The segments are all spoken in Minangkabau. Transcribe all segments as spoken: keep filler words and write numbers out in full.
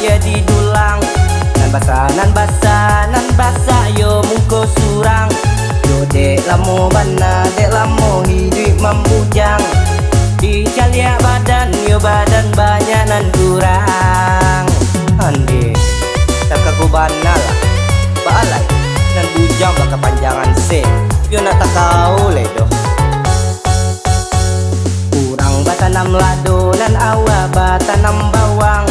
Jadi dulang, nan basa, nan basa, nan basa yo muko surang. Yo dek lamo bana, dek lamo hiduik mambujang. Dicaliak badan, yo badan banyak nan kurang. Ande, takaku bana lah. Baalai, nan bujang bakapanjangan se. Yo nak takau lai doh. Urang batanam lado, nan awak batanam bawang.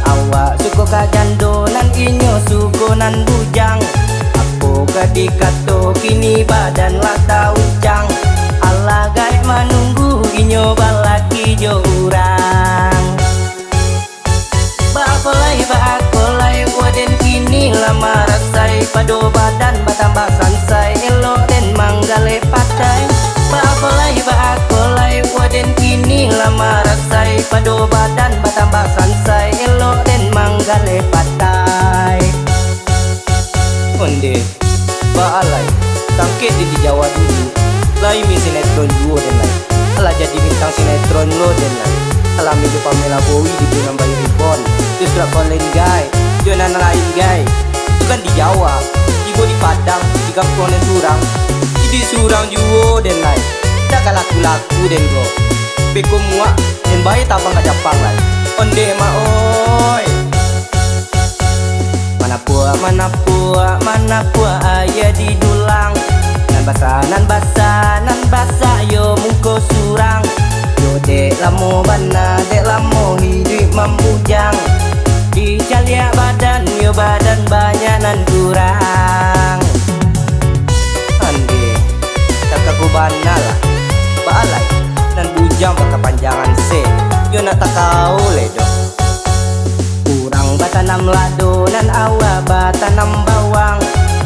Awak suko ka jando, nan inyo suko nan bujang. Apo ka dikato, kini badan lah taucang. Alah gaek manunggu, inyo balaki jo urang. Baapo lai, baapo lai, waden kini lah marasai, pado badan batambah sansai, elok den manggaleh patai. Baapo lai, baapo lai, waden kini lah marasai, pado badan batambah sansai, elok den manggaleh patai. Onde, baalai, sangkek di, di Jawa dulu, lai main sinetron juo den lai. Alah jadi bintang sinetron lo den lai. Alah main jo Pamela Bowie di Bunga Bayu Reborn, jo Surak Online gai, jo nan lain gai. Itu kan di Jawa, tibo di Padang, di kampuang den surang, di surang juo den lai. Dak ka laku-laku den ko. Beko muak, den bae tabang ka Japang lai. Onde mak oi. Manapuak, manapuak, manapuak aia di dulang. Nan basa, nan basa, nan basa yo muko surang. Yo dek lamo bana, dek lamo hiduik mambujang. Dicaliak badan, yo badan banyak nan kurang. Ande, takaku bana lah. Baalai, nan bujang bakapanjangan se. Yo nak takau lai doh. Urang batanam lado, nan awak batanam bawang.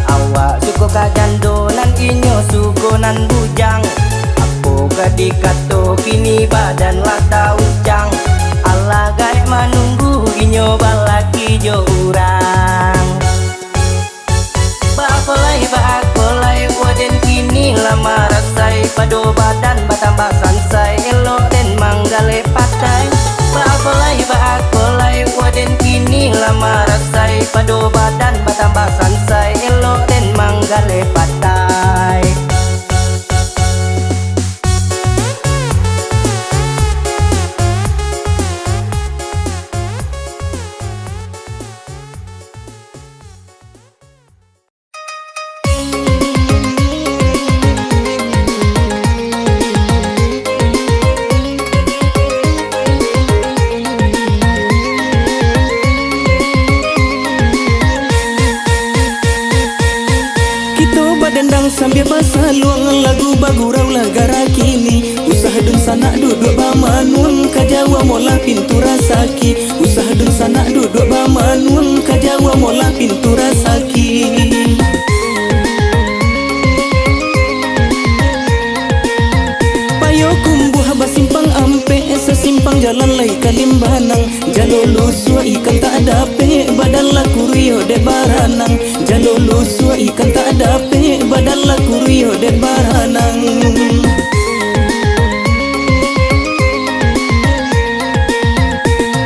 Awak suko ka jando, nan inyo suko nan bujang. Apo ka dikato, kini badan lah taucang. Alah gaek manunggu, inyo balaki jo urang. Baapo lai, baapo lai, waden kini lah marasai, pado badan batambah sansai, elok den manggaleh patai. Baapo lai, baapo lai, waden kini lah marasai, pado badan batambah sansai, elok den manggaleh patai. Kito badendang sambia basaluang, lagu bagurau lah gara kini. Usah dunsanak duduak bamanuang, ka jauah molah pintu rasaki. Usah dunsanak duduak bamanuang, ka jauah molah pintu rasaki. Payokumbuah basimpang ampek, sasimpang jalan lai ka Limbanang. Jalo lusuak ikan tak dapek, badan lah kuruih dek baranang. Jalo lusuak ikan tak dapek, badan lah kuruih dek baranang.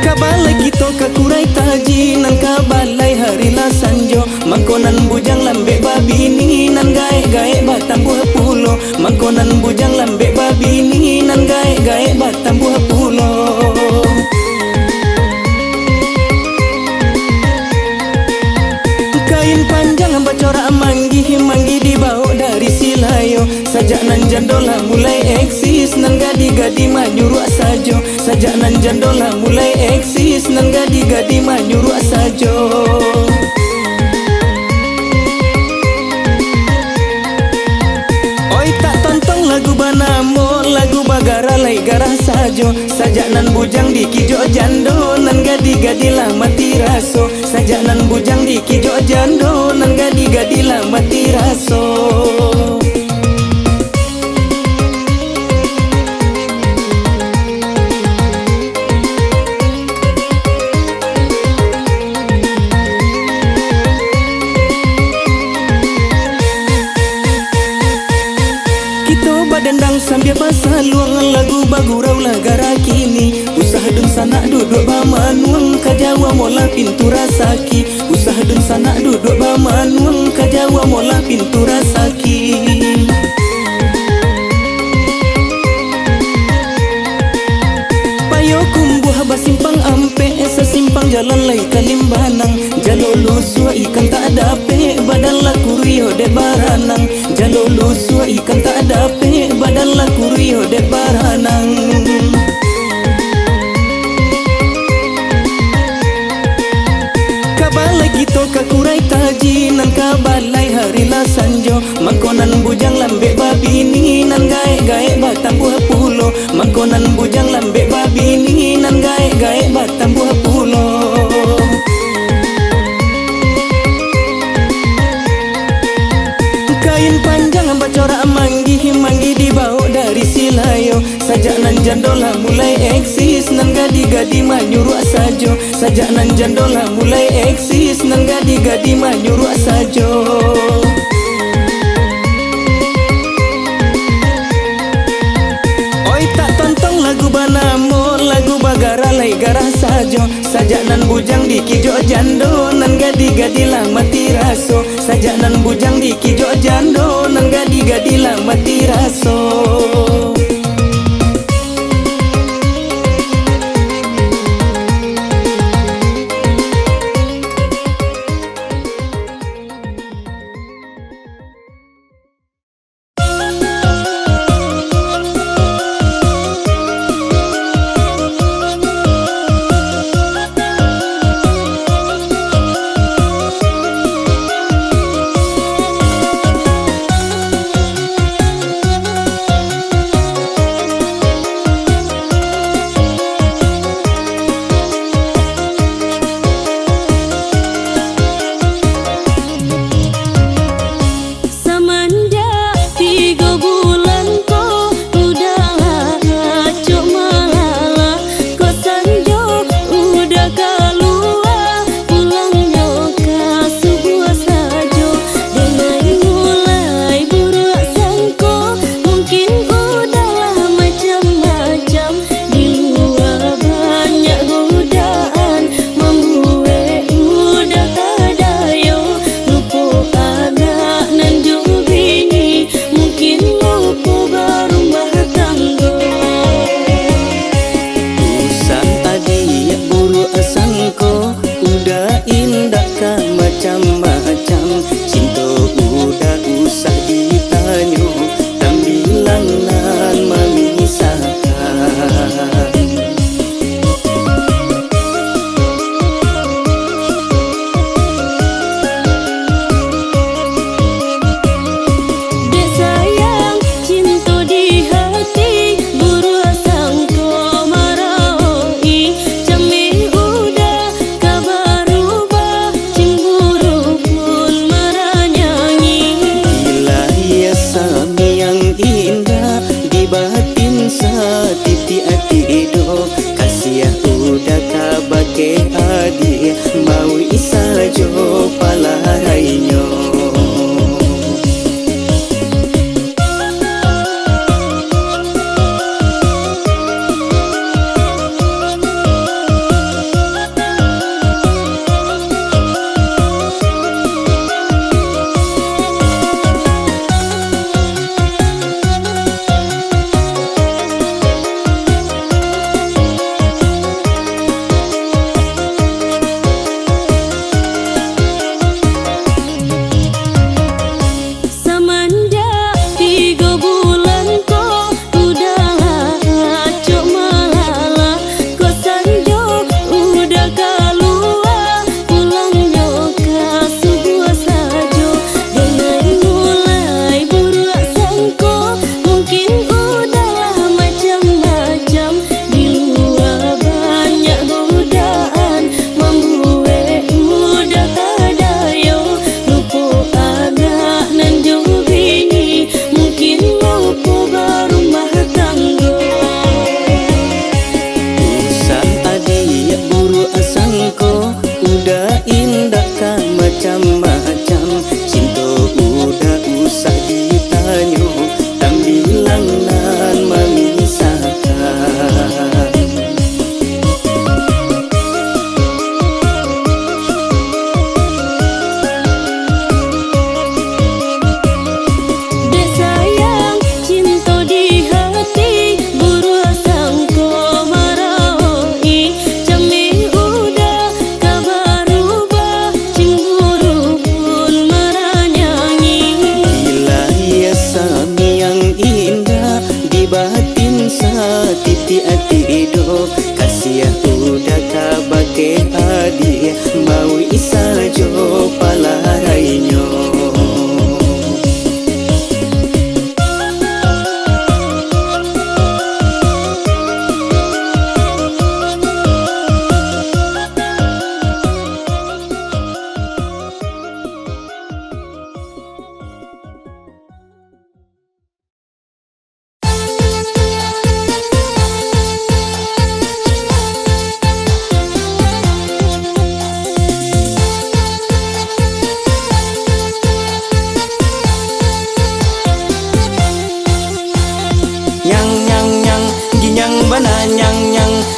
Ka balai kito ka Kurai Taji, nan ka balai hari lah sanjo. Mangko nan bujang lambek babini, nan gaek-gaek batambuah pulo. Mangko nan bujang lambek babini, nan gaek-gaek batambuah pulo. Kain panjang bacorak manggih, manggih dibaok dari Silayo. Sajak nan jando lah mulai eksis, nan gadih-gadih manyuruak sajo. Sajak nan jando lah mulai eksis, nan gadih-gadih manyuruak sajo. Oi, tak tontong lagu banamo, lagu bagarah lai garah sajo. Sajak nan bujang dikijok jando, nan gadih-gadih lah mati raso. Sajak nan bujang dikijok jando, nan gadih-gadih lah mati raso. Kito badendang sambia basaluang, lagu bagurau lah gara kini. Usah dun Sanak duduak bamanuang, ka jauah molah pintu rasaki. Usah dunsanak duduak bamanuang, ka jauah molah pintu rasaki. Payokumbuah basimpang ampek, sasimpang jalan lai ka limbanang. Jalo lusuak ikan tak dapek, badan lah kuruih dek baranang. Jalo lusuak ikan tak dapek, badan lah kuruih dek baranang. Ka balai kito ka kurai taji, nan ka balai hari lah sanjo. Mangko nan bujang lambek babini, nan gaek-gaek batambuah pulo. Mangko nan bujang lambek babini, nan gaek-gaek batambuah pulo. Kain panjang bacorak manggih, manggih dibawok dari Silayo. Sajak nan jando lah mulai eksis, nan gadih-gadih manyuruak sajo. Sajak nan jando lah mulai eksis, nan gadih-gadih manyuruak sajo. Oi, tak tontong lagu banamo, lagu bagarah lai garah sajo. Sajak nan bujang dikijok jando, nan gadih-gadih lah mati raso. Sajak nan bujang dikijok jando, nan gadih-gadih lah mati raso.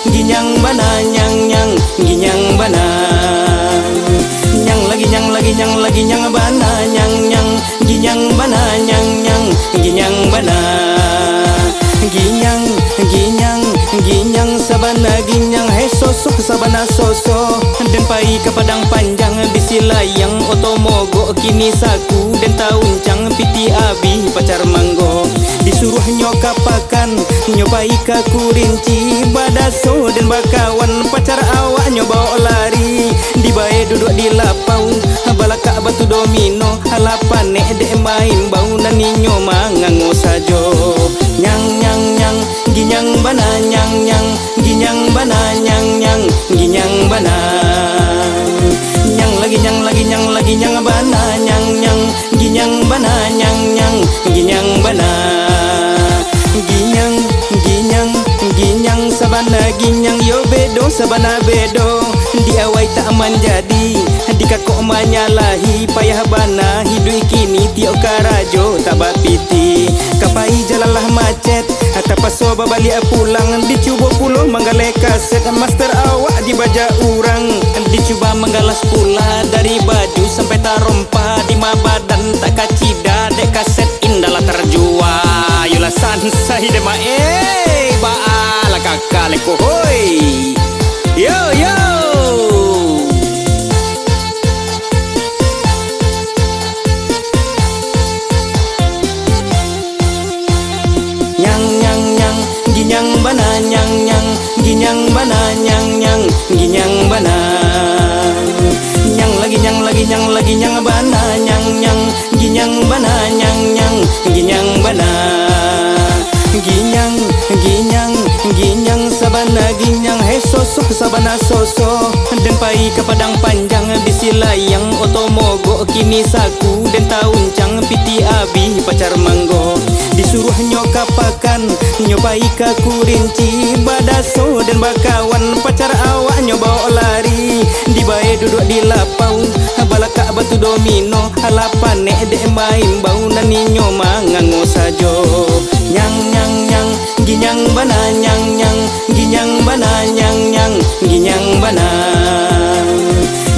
Ginyang bana nyang, nyang, ginyang bana. Nyang lagi, nyang lagi, nyang lagi, nyang bana nyang, nyang, ginyang bana nyang, nyang, ginyang bana. Ginyang, ginyang, ginyang sabana ginyang, hei sosoh sabana sosoh. Den pai ka Padang Panjang, bisi layang oto mogok, kini saku den tauncang, pitih abih pacar manggo. Disuruahnyo ka pakan, nyo pai ka Kurinci, badaso den bakawan, pacar awaknyo baok lari. Dibae duduak di lapau, balakak batu domino, alah panek dek maimbau, nan inyo mangango sajo. Nyang, nyang, nyang, ginyang bana nyang, nyang, ginyang bana nyang, nyang, ginyang bana. Nyang lagi, nyang lagi, nyang lagi, nyang bana nyang, nyang, ginyang bana nyang, nyang, ginyang bana. Ginyang, ginyang, ginyang sabana ginyang, yo bedo sabana bedo. Di awai tak manjadi, di kakok manyalahi, payah bana hiduik kini, tiok karajo tak bapitih. Ka pai jalan lah macet, tapaso babaliak pulang, dicubo pulo manggaleh kaset, master awak dibajak urang. Dicuba manggalas pula dari baju sampai tarompa, di ma badan tak kacida, dek kaset indak lah tarjua. Yolah sansai dek ma, eh, baa lah kaka leko, hoi. Yo, yo. Nyang, nyang, nyang, ginyang bana nyang, nyang, ginyang bana nyang, nyang, ginyang bana. Nyang lagi, nyang lagi, nyang lagi, nyang bana nyang, nyang, ginyang bana nyang, nyang, ginyang bana. Ginyang, ginyang, ginyang sabana ginyang, hei sosoh sabana sosoh. Den pai ka Padang Panjang, bisi layang oto mogok, kini saku den tauncang, pitih abih pacar manggo. Disuruahnyo ka pakan, nyo pai ka Kurinci, badaso den bakawan, pacar awaknyo baok lari. Dibae duduak di lapau, balakak batu domino, alah panek dek maimbau, nan inyo mangango sajo. Nyang, nyang, nyang, ginyang bana nyang, nyang, ginyang bana nyang, nyang, ginyang bana.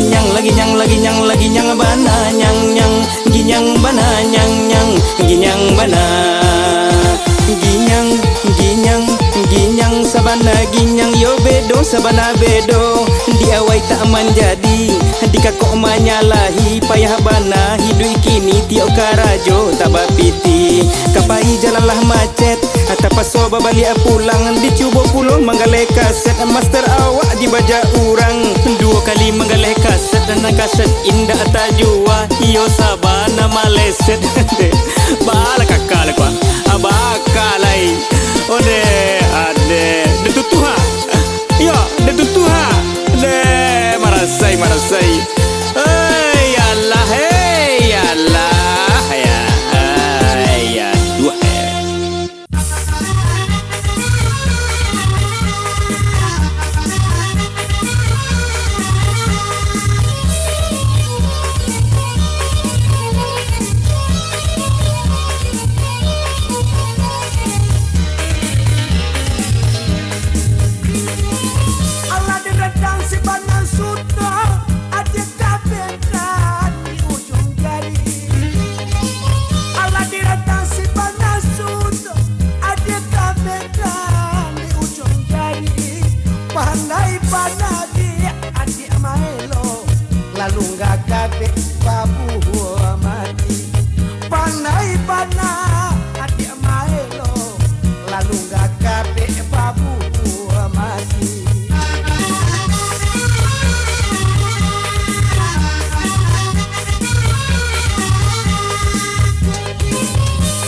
Nyang lagi, nyang lagi, nyang lagi, nyang bana nyang, nyang, ginyang bana nyang, nyang, ginyang bana. Ginyang, ginyang, ginyang sabana ginyang, yo bedo sabana bedo. Di awai tak manjadi, di kakok manyalahi, payah bana hiduik kini, tiok karajo tak bapitih. Ka pai jalan lah macet, tapaso babaliak pulang, dicubo pulo manggaleh kaset, master awak dibajak urang. Duo kali manggaleh kaset, nan kaset indak tajua, iyo sabana maleset. Baa lah kaka leko, ah, baka lai. Ode, ade, den tutuah, ha? Iyo, den tutuah, ha? Deh, marasai, marasai. Hei, alah, hei, alah, ya, hei, ya, duah, eh. Alah direndang si Banang Suto, adik kabetan di ujung jari. Alah direndang si Banang Suto, adik kabetan di ujung jari. Pandai bana di adik maelo, lalu nggak kabek babuah mati. Pandai bana adik maelo, lalu nggak kabek babuah mati.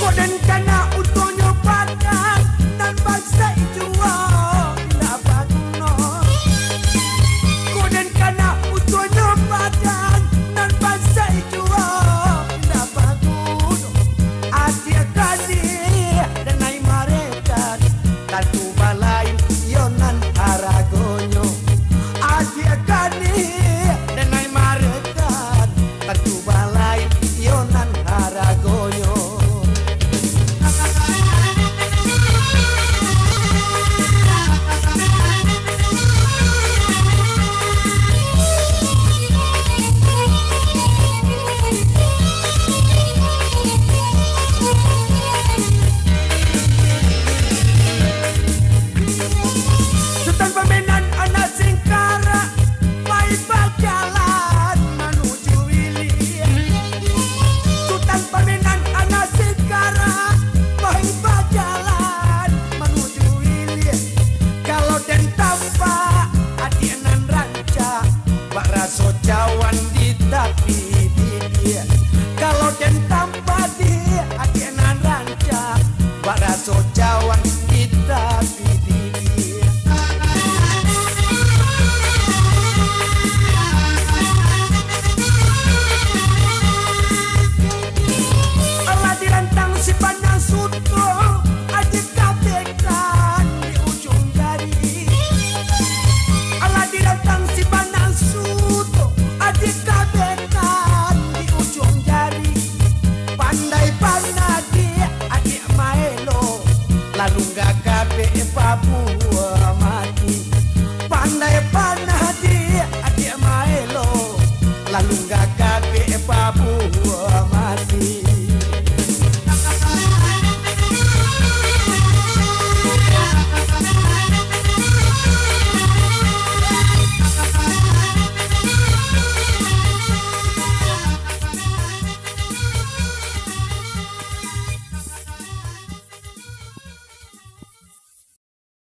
Koden kana utuhnyo badan, nan basai juo indak baguno. Koden kana utuhnyo badan, nan basai juo indak baguno. Adik gadih dan ai marekan, tantu